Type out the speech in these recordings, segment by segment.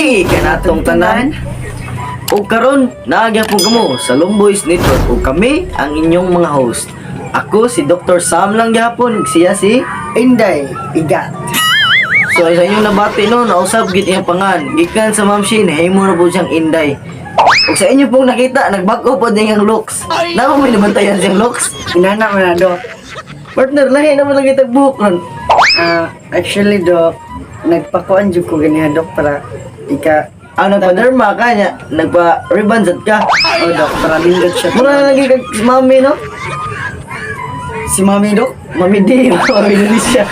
gabi kanatong tanan. Ug karon naa gyapon kamo sa Lumboys Network ug kami ang inyong mga host. Ako si Dr. Sam lang gyapon, siya si Inday, Igat. So sa inyong nabati, no, nausab gid iyang pangan. Gikan sa Ma'am Shin, himo na po siyang Inday. Ug sa inyo pong nakita, nagbag-o po din ang looks. Naa may nabantayan siyang looks. Inana man na, Dok. Partner, lahi naman lang kitag buhok ron. Ah, actually, Dok, nagpakuan jud ko ganiha, Dok, para ika Ah, nagpa-derma ka niya, nagpa-ribbon sad ka. Oh, Dok, para lindot siya. Mura na lagi kag si Mami, no? Si Mami, Dok. Mami D, Mami Indonesia.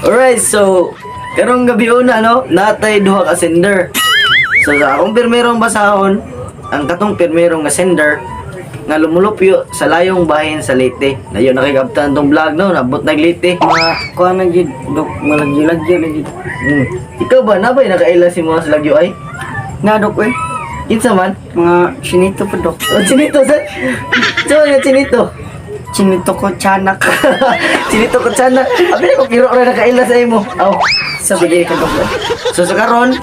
Alright, so karong gabi una, no, natay duha ka sender. So sa akong pirmerong basahon, ang katong pirmerong nga sender nga lumulupyo sa layong bahin sa Leyte. Layo na kay kabtan tong vlog, no, nabot nag Leyte. Mga kuan na jud, Dok, malagyo-lagyo na jud. Ikaw ba nabay nakaila si mga sa lagyo ay? Na, Dok, eh. Kinsa man? Mga chinito po, Dok. O chinito sa? Sa nga chinito? Chinito ko, tiyanak. Chinito ko sana. Abi ko piro ra nakaila sa imo. Aw. Sa bagay ka, Dok, eh. So sa karon,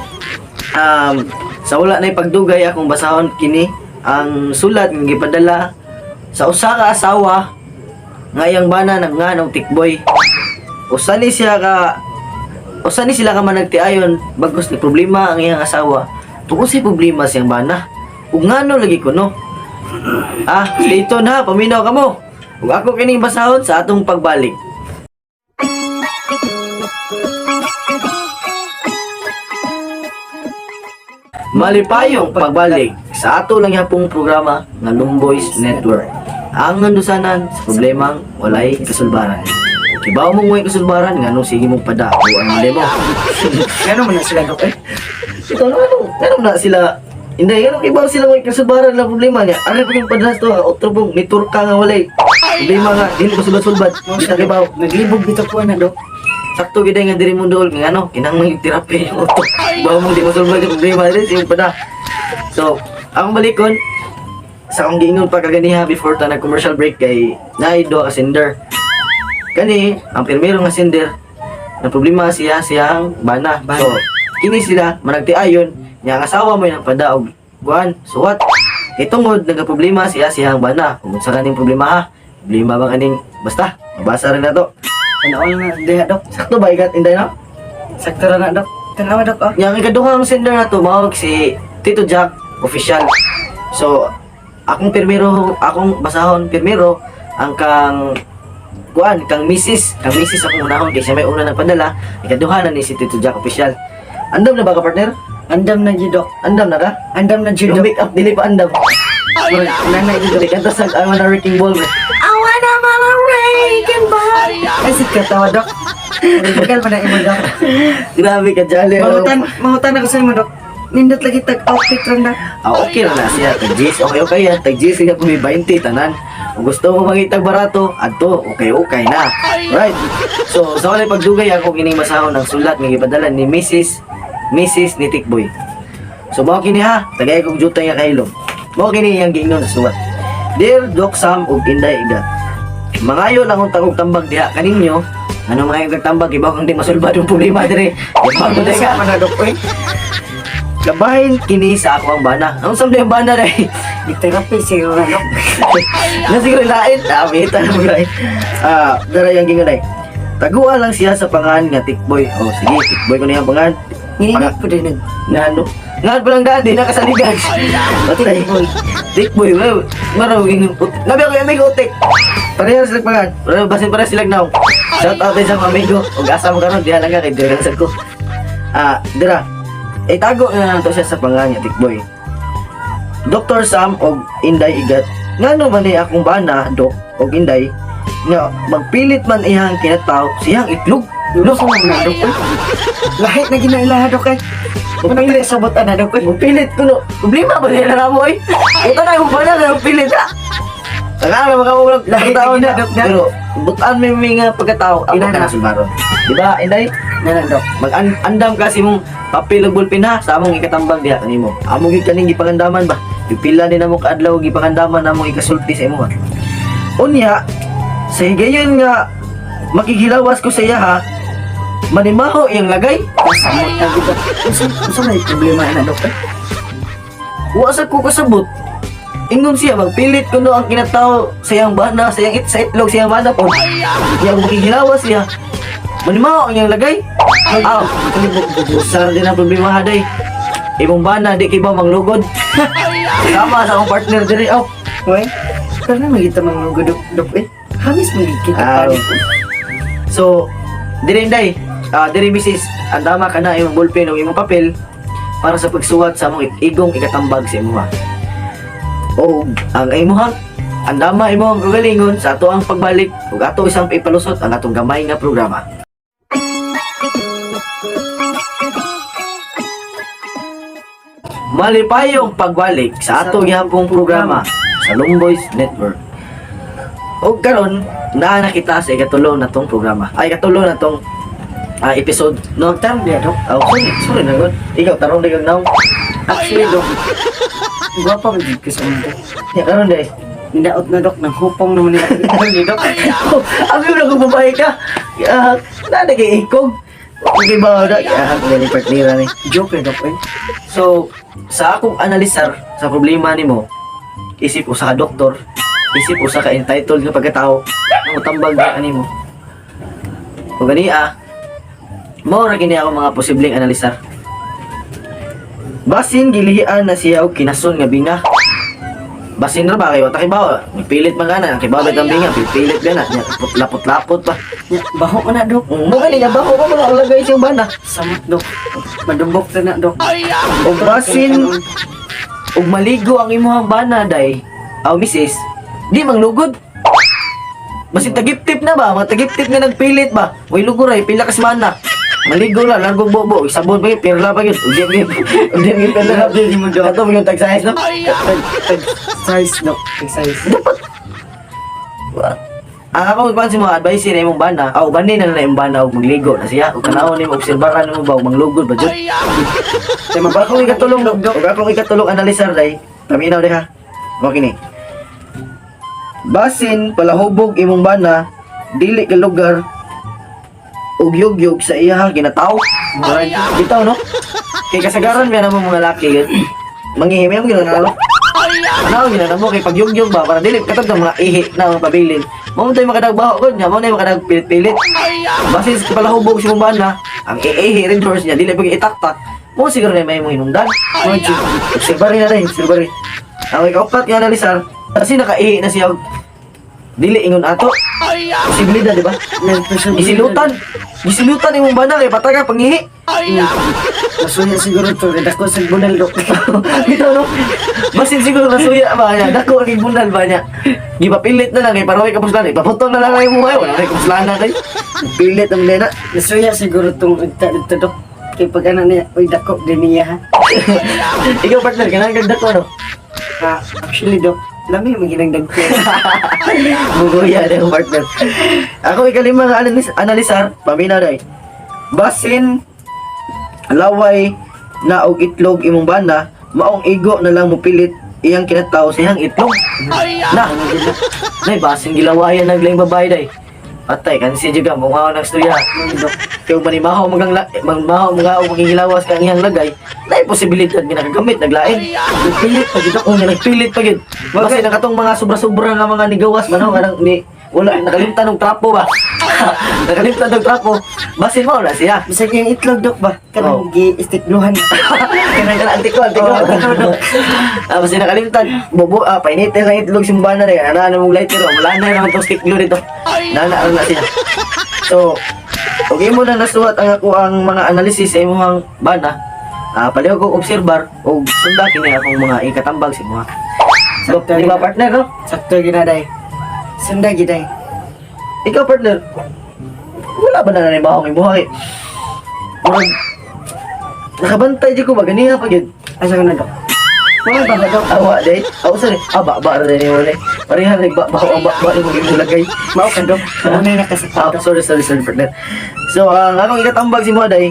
sa wala na pagdugay, akong basahon kini ang sulat nga gipadala sa usa ka asawa nga iyang bana nagnganong tikboy. Usa ni sila ka managtiayon bagos ni problema ang iyang asawa. Tungkol sa problema siyang bana. Ug ngano lagi kuno? Ah, stay tuned ha, paminaw kamo. Ug ako kining basahon sa atong pagbalik. Malipayong pagbalik sa ato lang yapong programa nga Lumboys Network. Ang nandusanan sa problemang walay kasulbaran. Kibaw mong way kasulbaran, nganong sige mong pada o ang mali mo. Ngano man na sila, Dok, eh. Ito, ano, ano, ano na sila, hindi, ano, kibaw sila way kasulbaran lang problema niya. Ano pa yung padalas to, ang otro pong, ni Turka nga walay. Problema nga, di mo kasulbad-sulbad, di na kibaw. Naglibog bitaw ko na, Dok. Sakto gid nga diri mo dool nga ano, kinahanglan yung therapy yung utok. Bawo mong di masulbad yung problema diri sa iyong pada. So, akong balikon sa akong giingon pa kaganiha before ta nag commercial break kay naay duha ka sender. Kani, ang pirmero nga sender na problema siya siyang bana. Bana. So, kini sila managtiayon niya ang asawa mo yung padaog buwan suwat. Kay tungod nagka problema siya siyang bana. Kung sa kaning problema ha, problema ba kaning basta mabasa rin na to. Tanaw na diha, Dok. Sakto ba ikat Inday, no? Sakto ra na, Dok. Tanawa, Dok, oh. Yang ikaduhang sender na to, mawag si Tito Jack Official. So, akong pirmero, akong basahon pirmero, ang kang kuan, kang misis akong unahon kay siya may una nagpadala, ikaduha na ni si Tito Jack Official. Andam na ba ka, partner? Andam na jud, Dok. Andam na ka? Andam na jud, Yung Dok. make up dili pa andam. Murag, Inana jud, Dok. Dili kanta sa I Wanna Wrecking Ball. I wanna mama wrecking ball. Ay, sit ka tawa, Dok. Bagal pa na imo, Dok. Grabe ka jolly. Mangutan, mangutan ako sa imo, Dok. Nindot lagi tag outfit ron na. Ah, okay lang na siya. Tag G's, okay okay yan. Tag G's, kaya kung may 20, tanan. Kung gusto mo mangitag barato, adto, okay okay na. Right. So, sa walay pagdugay, ako kining masahon ang sulat nga gipadala ni Mrs. ni Tikboy. So, mao kini ha, tagay kong jutay nga kahilom. Mao kini iyang giingon sa sulat. Dear Doc Sam ug Inday Igat. Mangayo lang akong tagog tambag diha kaninyo. Ano mangayo kag tambag, ibaw kang di masulbad yung problema dire. Ibaw ko Sa ka. man na, Dok, oy. Kabahin kini sa ako ang bana. Ang samdi ang bana dai. Di therapy siguro na, Dok. Nasiguro lain. Ah, mita na mo lain. Ah, dara yung ginganay. Taguan lang siya sa pangan nga tikboy. Oh, sige, tikboy ko na yung pangan. Ngininit po din nag Nga ano? Nga pa lang dati, nakasaligan. Patay. Tikboy, well, maraw yung Nabi ako yung amigo, tik. Parehas sila pangan. Pero basin parehas sila now. Shout out sa mga amigo. Ug asa mo karon, diha lang ka kay dira lang sad ko. Ah, dira. Itago na lang to siya sa pangan nga tikboy. Dr. Sam og Inday Igat. Ngano man ni akong bana, Dok og Inday, nga magpilit man iyang kinataw siyang itlog. Luso man na, Dok, oy. Lahit na ginailaha, Dok, ay. Magpilit sa butan na, Dok, oy. Magpilit kuno. Problema ba nila na mo eh? Ito na yung bana na pilit ha. Saka na mga ulang Lahit pagkatao na na. ginadok na. Pero butan may mga pagkatao ako Ina ka na. na sulbaron. Di ba, Inday? Nana, Dok. Mag-andam kasi mong papel ug ballpen ha sa among ikatambang diha kanimo. Among gid kaning gipangandaman ba? Pipila ni namo kaadlaw gipangandaman namong ikasulti sa imo ha. Unya, sa higayon nga makighilawas ko sa iya ha, Manimaho iyang lagay. Samot na gud. Unsa may problema na, dok, eh? Wa sa ko kasabot. Ingon siya, magpilit kuno ang kinatao sa iyang bana, sa iyang sa itlog, sa iyang bana po. Iyang makikilawas siya. Manimaho ang iyang lagay. Ah, usar din ang problema haday. Imong bana, di kay ba manglugod? Tama sa akong partner diri. Oh, Uy, pero na magita manglugod, dok, dok, eh. Hamis magigita Ah. pa. So, diri day, diri misis, andama ka na imong ballpen o imong papel para sa pagsuwat sa among igong ikatambag sa imuha. O ang imuha, andama imong kagalingon sa ato ang pagbalik ug ato isang ipalusot ang atong gamay nga programa. Malipayong pagbalik sa ato gihapong programa sa Lumboys Network. Og karon naa na kita sa ikatulo na tong programa. Ay, ikatulo na tong episode, no? Tarong diya, dok. Oh, sorry, sorry na gud. Ikaw tarong di kag naong. Actually, dok, gwapa man jud ko sa mundo. Ya karon day. Nidaot na, dok, nang hupong naman nila. Ni dok. Abi mo na kung babae ka. Na nag-iikog. Okay ba na? Kung partnera ni. Joke eh, dok, eh. So, sa akong analisar sa problema nimo, isip usa ka doktor, isip usa ka entitled nga pagkatao, ang mutambag na animo. Ug gani mao ra gini ako mga posibleng analisar. Basin gilihian na siya og kinason nga binga. Basin ra ba kay wata kay bawa, pilit man gana, ang kibabit ang binga, pipilit gana, nya lapot-lapot pa. Nya, baho ko na, dok. Mo gani nga baho pa mga lagay siyang bana. Samot, dok. Madumbok na na, dok. Og basin ug maligo ang imong bana day. Aw misis, di manglugod. Basin tagiptip na ba? Mga tagiptip nga nagpilit ba? Way luguray, pila ka semana. Maligo lang, largong bobo, sabon pa yun, pirla pa yun. Ug di ug di gyud pirla. Ato mo yung tag-size no? Tag, tag size, dok. Tag size. Dapat ang ako magpansin mo, advice na imong bana, aw bani na lang imong bana og magligo na siya. Ug tanawon nimo obserbahan nimo ba og manglugod ba jud. Kaya Ug akong ikatulong, ug akong ikatulong analisar day. Paminaw diha. Mo kini. Basin palahubog imong bana, dili ka lugar ug yugyug sa iya ginataw. Bitaw no? Kay kasagaran biya namo mga laki yun. Mangihimi mo ginanalo. Ano ginanamo kay pagyugyug ba para dili katong mga ihi na mga pabilin. Mo tayo makadagbaho gud nya, mo na makadagpilit-pilit. Basin sa palahubog si mong bana, ang iihi rin horse niya dili pag itaktak. Mo siguro na may mong hinungdan. Obserba rin na rin, obserba rin. Ang ikaupat nga analisar, kasi nakaihi na siya og dili ingon ato. Posibilidad, di ba? Gisilutan. Gisilutan imong bana kay pataga pangihi. Masuya siguro to. Dako sa bunal, dok. Bitaw no. Basin siguro nasuya ba niya. Dako ang ibunal ba niya. Gipapilit na lang kay para way kapuslan. Ipaputol na lang ang imong wala kay kapuslanan kay. Pilit ang lena. Nasuya siguro tong ugta dito, dok. Kay pag ano niya, uy, dako din niya, ha. Ikaw partner, kanang ganda ko no. Ah, actually, dok, lami mo ginangdag ko. Bugoya na yung partner. Ako ikalima nga analisar, paminaw day. Basin laway na og itlog imong bana, maong igo na lang mopilit iyang kinatao sa iyang itlog. Na, nay basin gilawayan ng laing babae day. Patay kansi juga mo nga nang storya. Kay manimaho magang magmaho mga og magigilawas kang iyang lagay, nay posibilidad nga nakagamit naglain. Nagpilit pa gid ako, nagpilit pa gid. Basin ang katong mga sobra-sobra nga mga nigawas man ho, kanang ni wala nakalimtan og trapo ba. Nakalimtan og trapo. Basin mo na siya. Bisag yung itlog, dok ba? Oh. Kanang gi-istikluhan. Kanang kanang antiko antiko. Oh, antiko, dok. Basin nakalimtan. Bobo painitin lang itlog simbahan na rin. Ana ano mong lighter, wala na naman tong stick glue dito. Nana na siya. So, okay mo na nasuwat ang ako ang mga analysis sa imong bana. Paliw ko obserbar o sunda kini akong mga ikatambag sa imuha. So, Sakto di ba gina. partner no? Sakto ginaday. Sunda giday. Ikaw partner, wala ba na nanibahong imuha eh? Murag, nakabantay di ko ba ganiha pa gyud. Asa ka na, dok? Mga ba dok? Awa day. Awa sorry. Ah, ba ba ra ni wala. Pareha rin ba ba ang ba ba imong imong Mao ka, dok. Mao na nakasakto, Ah, dok. sorry, sorry, sorry, partner. So, ang akong ikatambag si Moday,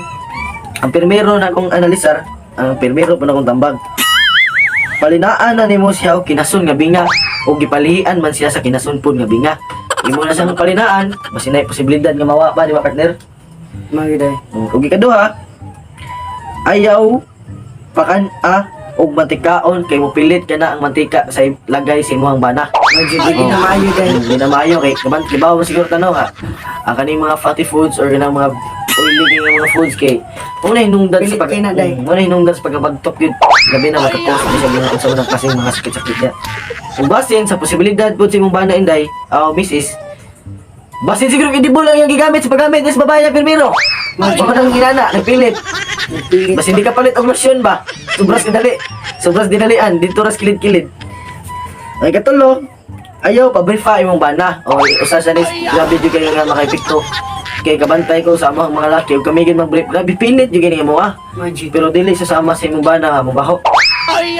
ang pirmero na akong analisar, ang pirmero pa na akong tambag. Palinaan na nimo siya og kinason nga binga o gipalihian man siya sa kinason pod nga binga. Imo na siyang palinaan, basin na posibilidad nga mawa pa, di ba partner? Mga day. Ug ikaduha, ayaw pakan a og mantikaon kay mopilit ka na ang mantika sa lagay sa imong bana. Mga dili na maayo, day. Hindi na maayo kay kaban kibaw mo siguro tanaw ha. Ang kaning mga fatty foods or kanang mga oily kay nga mga foods kay mao na hinungdan sa Pilit pag kay na, day. Mao na hinungdan sa pagkabagtok yun. Labi na makapos di sa mga unsa man ang klaseng mga sakit-sakit niya. Ug basin sa posibilidad pud sa imong bana, inday, aw misis, basin siguro edible ang iyang gigamit sa paggamit sa babae niya pirmiro. Mga nang ginana, nagpilit. Pilit. Basin di ka palit og lotion ba? Sobras kadali. Sobras dinalian, dito ras kilid-kilid. Ay katulo, ayaw pa-briefa imong bana. O usa sa nis, grabe jud kayo nga makaepekto. Kay kabantay ko sa among mga laki ug kami gid mag-brief, grabe pilit jud kini mo ah. Mga Pero dili sa sama sa imong bana nga mobaho.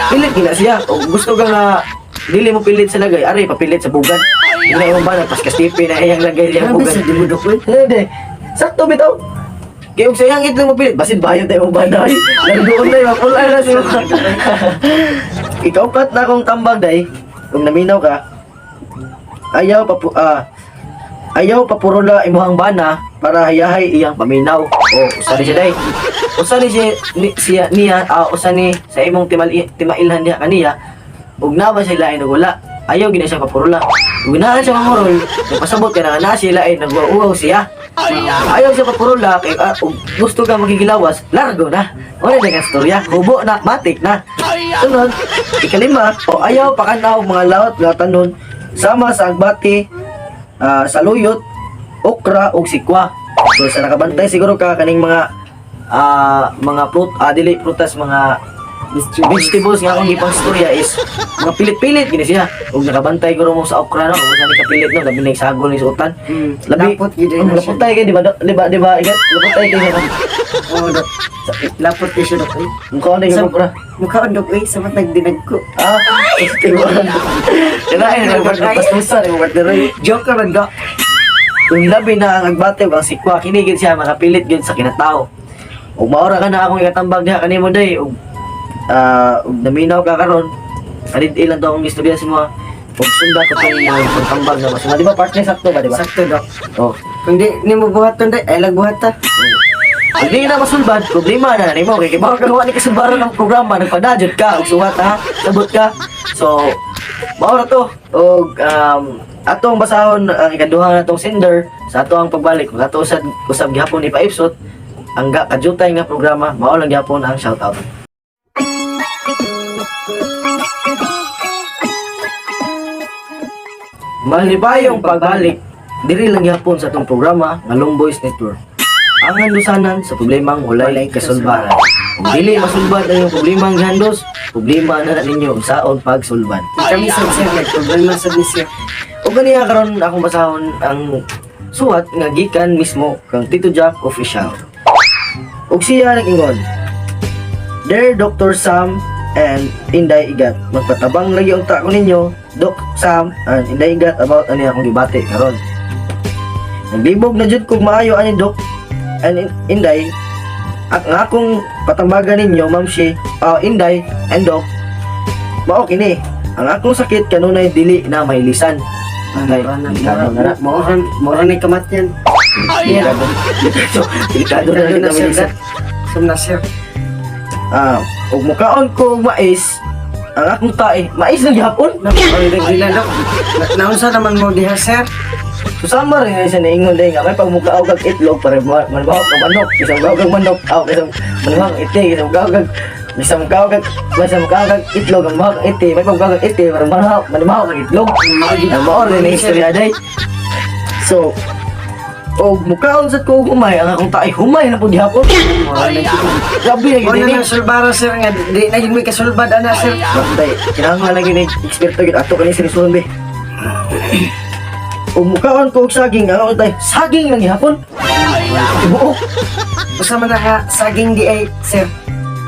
Pilit gina siya. O gusto ka nga dili mo pilit sa lagay, ari papilit sa bugan. Dili na imong bana paskastipi na iyang lagay iyang Grabe bugan. sa dimudok eh. Hindi. Sakto bitaw. Kaya kung sayang itlog mo pilit, basin bayot tayo mong banday. Nandoon na, mapula na siya. Ikaupat na akong tambag, day. Kung naminaw ka, ayaw papurula imuhang bana para hayahay iyang paminaw. O, usa ni siya, day. Usa ni siya, ni, siya niya, usa ni sa imong timal, timailhan niya kaniya, ug naa ba siya lain ug wala. Ayaw gina siya papurula. Ug naa siya mangurol, nagpasabot ka na nga naa siya lain, nagwauwaw siya. Ayaw siya papurula, kay ug gusto ka magigilawas, largo na. Wala na kang storya, hubo na, matik na. Sunod, ikalima, o ayaw pakanaw mga laot nga tanon sama sa agbati, saluyot, okra ug sikwa. So sa nakabantay siguro ka kaning mga mga fruit, dili prutas, mga vegetables nga akong gipang storya is mga pilit-pilit gini siya. Ug nakabantay guro mo sa okra no, kung saan kapilit no, labi na yung sagol ni suotan. Labi, Lapot gyud na siya. Lapot tayo kay di ba? Di ba, di ba? Igat, lapot tayo kay no. Oo, dok. Lapot kay siya, dok. Eh. Mukha na yung okra. Mukha dok eh, sa matag dinag ko. Ah, tiburan. Kailangan na nagpastusan yung partner eh. Joke ron, dok. Kung labi na ang agbate ug ang sikwa, kini gid siya makapilit gyud sa kinatao. Ug maora ka na akong ikatambag diha kanimo day ug ug naminaw ka karon. Karid ilan to akong istorya sa mga ug sunda ko tong mga pagtambag na mas. Di ba partner, sakto ba, di ba? Sakto, dok. Oh. Kung di nimo buhaton day, ay lag buhat ta. Kung di na masulbad, problema na nimo kay kibaw ka ni kasulbaran ng programa, nagpadajud ka ug suwat ha, sabot ka. So, mao ra to. Og atong basahon ang ikaduha natong sender sa ato ang pagbalik. Kung ato usab usab gihapon ni paipsot ang kajutay nga programa, mao lang gihapon ang shoutout. Malipayong pagbalik diri lang gihapon sa atong programa nga Long Boys Network. Ang handusanan sa problemang walay kasulbaran. Kung dili masulbad ang iyong problemang gihandos, problema na na ninyo unsaon pagsulbad. Kami sa sir, nagproblema sa ni sir. O ganiya karon akong basahon ang suwat nga gikan mismo kang Tito Jack Official. Ug siya nag-ingon, "Dear Dr. Sam and Inday Igat, magpatabang lagi unta ko ninyo, Doc Sam and Inday Igat, about ani akong gibati karon. Naglibog na jud kog maayo ani Doc and Inday at ang akong patambagan ninyo, Ma'am Shi, Inday and Doc, mao kini. Ang akong sakit kanunay dili na mahilisan." Ay, delikado na na. Mora ni kamatyan. Delikado. Delikado. Delikado na Delikado kita na sir. mahilisan. Sam na sir. Ug mukaon ko og mais, ang akong tae, mais na gihapon. Ang nagila, dok. Naunsa naman mo diha, sir? Susama rin nga siya naingon din nga may pagmukha kag itlog para manbaho kag manok, isang mukha kag manok, aw isang manbaho kag iti, isang mukha kag isang mukha kag isang mukha kag itlog, ang mukha kag iti, may pagmukha kag iti para manbaho kag itlog. Ang mao rin ang istorya day. So, og mukaon sa ko og humay, ang akong tae humay na pud gihapon. Grabe na Mo gid na ni. nang sulbara, sir, nga di na gid mi kasulbad ana, sir. Bantay, kinahanglan lagi ni eksperto gid ato kani seryosohon be. Og mukaon ko og saging, ang akong tae, saging lang gihapon. Tibuok. Usa man na ka saging di ay, sir?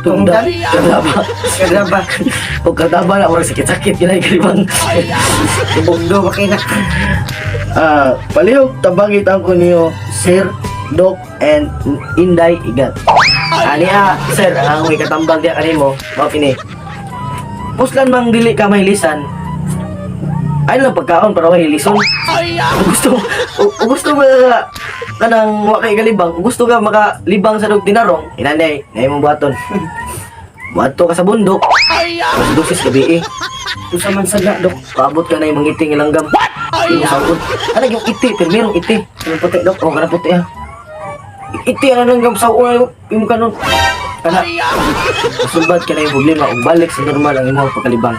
Tungda. Tungdan. Kadaba. Kadaba. Og kadaba na murag sakit-sakit kinay kalibang. Bugdo ba kay na? Palihog tabangit ang ko niyo, Sir Doc and Inday Igat. Ani ah, sir, ang akong ikatambag diya kanimo, mao kini. Puslan mang dili ka mahilisan, Ay lang pagkaon para way lison. Kung gusto mo nga kanang wa kay kalibang, kung gusto ka makalibang sa dog tinarong, inanay, nay mo buhaton. Buhato ka sa bundok. Alas 12 gabi eh. Usa man sad na, Dok. Paabot ka na yung mga iting ilanggam. What? Yung sagot. Ano yung iti? Pero merong iti. Kanang puti, Dok. Oh, kanang puti ah. Iti ano langgam sa una yung kanon. Kana. Masulbad ka na yung problema ug balik sa normal ang imong pagkalibang.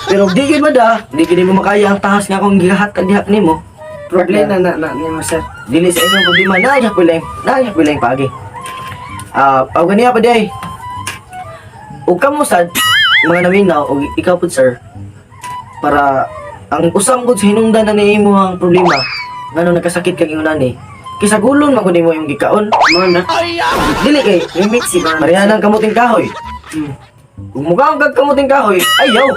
Pero di gyud mada, di gyud mo makaya ang tahas nga akong gihatag diha nimo. Problema na na nimo, sir. Dili sa inyong problema na siya piling, na siya piling pagi. Ah, uh, ganiya pa di. Ug kamo sad mga naminaw og ikaw pud, sir, para ang usam gud sa hinungdan na nimo ang problema ngano nagkasakit kag ingon ani kaysa gulon man gud nimo yung gikaon. Mo na. Dili kay Remix si ba? pareha ng kamuting kahoy. Kung mukha kag kamuting kahoy, ayaw.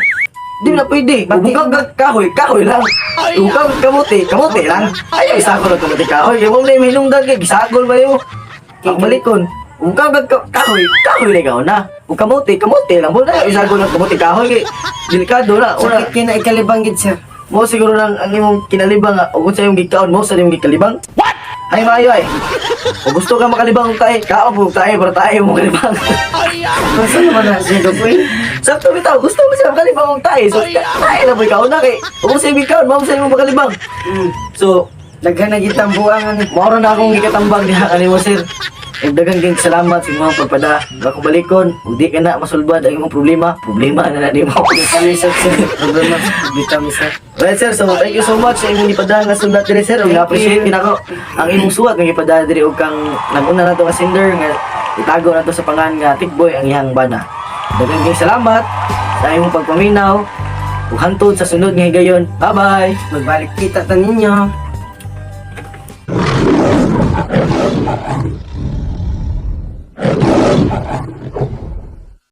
Di na pwede. Kung mukha kag kahoy, kahoy lang. Kung mukha kag kamuti, kamuti lang. Ayaw, isagol ang kamuting kahoy. Yung mong na hinungdan kay, gisagol ba yun? Ang balikon. Kung mukha kag kahoy, kahoy na ikaw na. Kung kamuti, kamuti lang. Wala, isagol ang kamuting kahoy. Kay, delikado na. Una, Sakit kay na ikalibang gid, sir. mo siguro lang ang imong kinalibang nga, o kung sa imong gikaon, mo sa imong gikalibang. What? Ay, maayo ay. Kung gusto ka makalibang og tae, kaon po og tae para tae mo makalibang. Unsa naman na siya, Dok, uy? Sakto bitaw, gusto mo siya makalibang og tae. So, tae na po ikaw na kay. Kung sa imong gikaon, mao sa imong makalibang. So, Daghan na gid tambuang ani. mao na akong gikatambang diha kanimo, sir. Ug daghang kayong salamat sa imong pagpada. Ako balikon, ug di ka na masulbad ang imong problema, problema na na nimo. Kami sir, sir. Problema bitaw mi, sir. Right, sir, so thank you so much sa imong gipadala nga sulat diri, sir. Ug na-appreciate gid nako ang imong suwat nga gipadala diri ug kang nag-una nato nga sender nga itago nato sa pangan nga Tikboy ang iyang bana. Daghang kayong salamat sa imong pagpaminaw ug hantod sa sunod nga higayon. Bye-bye. Magbalik kita ta ninyo.